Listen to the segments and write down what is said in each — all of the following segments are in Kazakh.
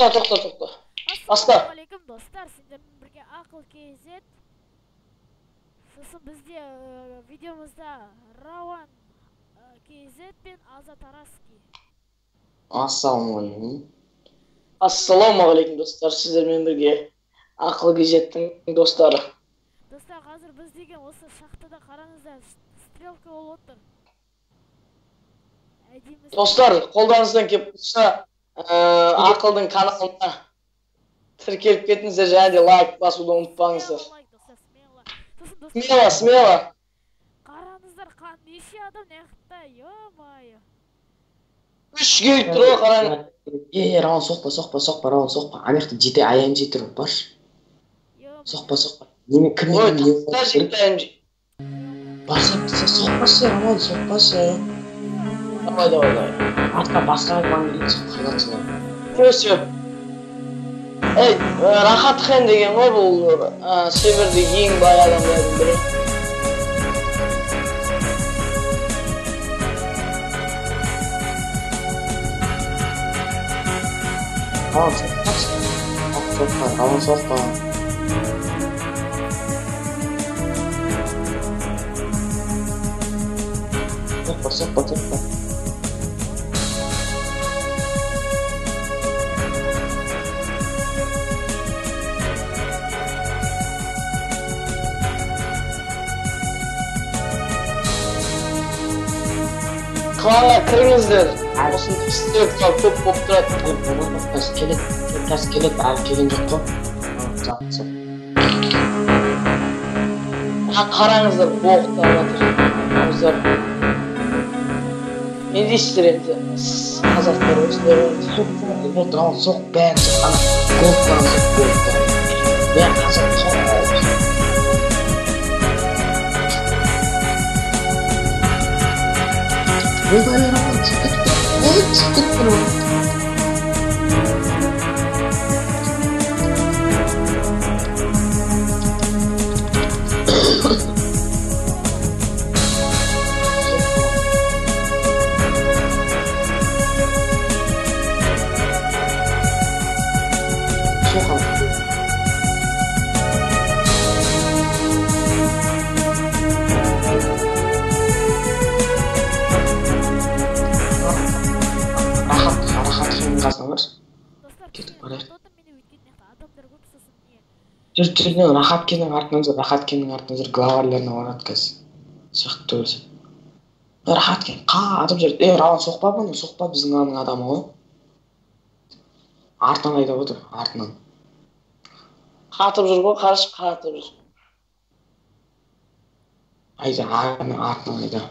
Тоқта, тоқта, тоқта. Баста. Ассалаумағалейкум, достар, сендермен бірге Ақыл KZ. Сосын бізде видеомызда Рауан KZ пен Азат Араски. Ассалаумағалейкум. Ассалаумағалейкум, достар, сіздермен бірге Ақыл KZ-тің достары. Достар, қазір біз деген осы шахтада қараңыздар, стрелка болып отыр. Әдемі. Достар, қолдарыңыздан келіп тұрса, Ақылдың каналына тіркеліп кетіңіздер және де лайк басуды ұмытпаңыздар. Смело лайк, достар, смело. Сосын достар, Смело, смело. Қараңыздар, неше адам мына жақта, ё-моё. Үш келіп тұр ғой, қараңыз. Е, Рауан, соқпа, соқпа, соқпа, Рауан, соқпа. Ана жақта жеті АМЖ тұр, баршы. Ё-моё. Соқпа, соқпа. Неме, кім Ой, не тоқта, жеті АМЖ. Барса, барса, соқпашы, Рауан, соқпашы. Давай, давай, давай. Артқа басқа клан келеді, соқ, қырылады солар. Все, все. Ей, Рахат Хан деген ғой бұл, сервердегі ең бай адамдардың бірі. Рауан, соқпашы. Соқпа, Рауан, соқпа. Соқпа, соқпа, соқпа. Кланға кіріңіздер. Осындай стрелка көп болып тұрады. Қазір келеді, қазір келеді, әлі келген жоқ қой. Жақсы. Қараңыздар, боқтап жатыр. Ауыздар. Не дейсіздер енді? Қазақтар осындай болады. Соқ, соқ, Рауан, соқ, бәрін соқ. Ана, голдтан соқ, голдтан. Бәрін қазақ тоқ. Болды, Рауан, шығып кетті. Ой, шығып кетті, Рауан. Достар, Кетіп кішкене барайық. тоқтатып мені, өйткені мына жақта адамдар көп, сосын не. Жүр, жүр, не, Рахат Кеннің артынан жүр, Рахат Кеннің артынан жүр, главарьларына барады қазір. Сияқты төбелесіп. Рахат Кен, қатып жүр. Е, Рауан, соқпа бұны, соқпа, біздің аның адамы ғой. Артынан айдап отыр, артынан. Қатып жүр ғой, қарашы, қатып жүр. Айда, артынан, артынан айда.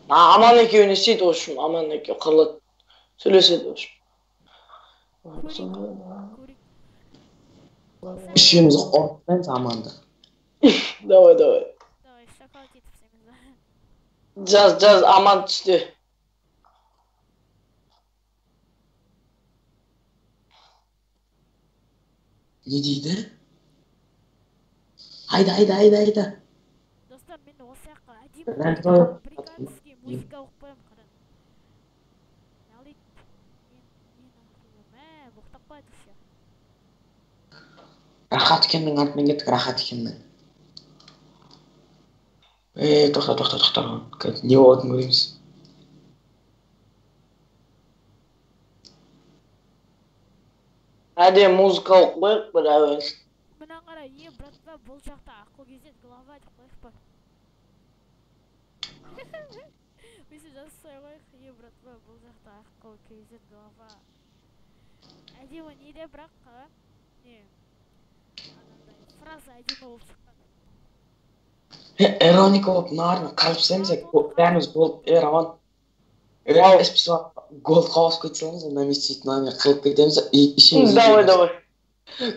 Аман екеуі не істейді, в общем, Аман екеуі қырылады. Сөйлеседі, в общем. Көрейік, көрейік. Үшеуміз ұрып Аманды. Давай, давай. Давай, шоколад етіп тастаймыз. Жаз, жаз, Аман түсті. Не дейді? Айда, айда, айда, айда. Достар, мен осы жаққа әдемі Бәрі солай. бригадский музыка оқып қоямын, қараң. Ал ит, мен мә, боқтап қояды еще. Рахат Кеннің артынан кеттік, Рахат Кеннің. Ей, тоқта, тоқта, тоқта, Рауан. Қазір не болатынын көреміз. Әдемі музыка оқып қояйық бір әуен. Мына қара, е, братва, бұл жақта Ақыл KZ глава деп қояйық па? Өйстіп жазсай қояйық, е, братва, бұл жақта Ақыл KZ глава. Әдемі не де, бірақ, а? Не? Анандай фраза әдемі болып шыққан. Е, Ироника болып мыналарын қырып тастаймыз, е, бәріміз голд, е, Рауан. Е, СПС голдқа ауысып кете саламыз, онда емес сөйтіп мынаны қырылып кетеміз, и үшеуміз Давай, давай.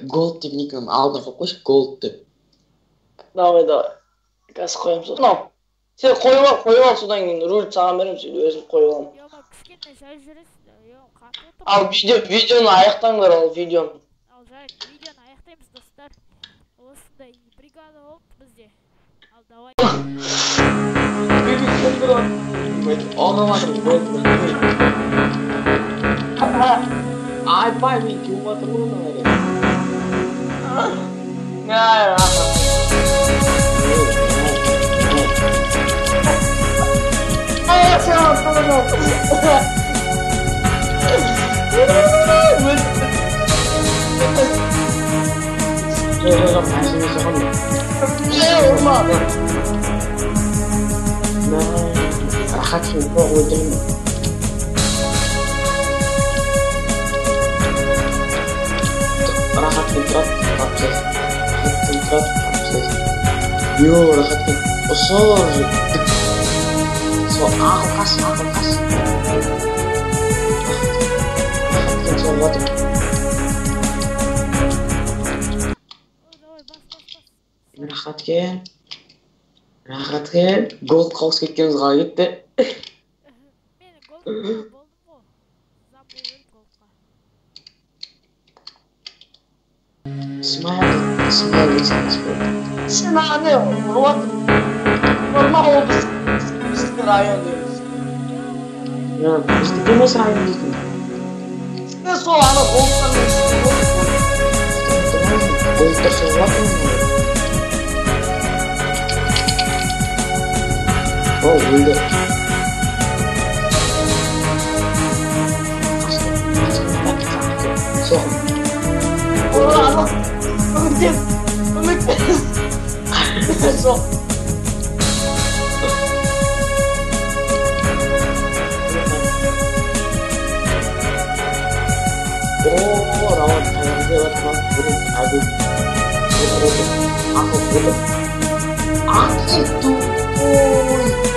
Голд деп никнейм алдына қойып қойшы, голд деп. Давай, давай. Қазір қоямыз. Мынау. Сен қойып ал, қойып ал, содан кейін руль саған беремін, сөйтіп өзім қойып аламын. Ё-ма, кішкене жай жүресің, ё, қатып отыр. Ал видеоны аяқтаңдар, ал видеоны. Ал жарайды, видеоны аяқтаймыз, достар. Осындай бригада болды бізде. Ал давай. Ұрып жатыр, голд. Айбай, мен жуып жатыр ғой мыналар. Ай, рахат. Ай, сен алып. Жоқ, нәрсеге соғамын. Е, ұрма. Мә, Рахат, сен жоқ, өлтіремін. Рахатпен тұрады, қапсыз. Рахатпен тұрады, қапсыз. Йо, Рахатпен. Ұсыр. Сол ақыл қас, ақыл қас. Рахатпен соғып жатыр. Ой, давай, бас, бас, бас. Рахаткен. Рахаткен. Голд қауыс кеткеніміз қалай кетті? Мен голд болдым ғой. Зам болып едім голдқа. Смайл, смайл өтсеңіз болды. Сен ана ұрып жатыр. Ұрма, ол біз біздікі район дейміз. Я, біздікі емес район дейтін. Сен сол ана голдтармен. Голдтар соғып жатыр. О, өлді. Қашты, қашты, соғым. Ана көмектес, көмектес. Сол. О, Рауан, қайғыда жатқан бұрын әбіл. Отыр, отыр. Ақыл, отыр. Ақыл тупой.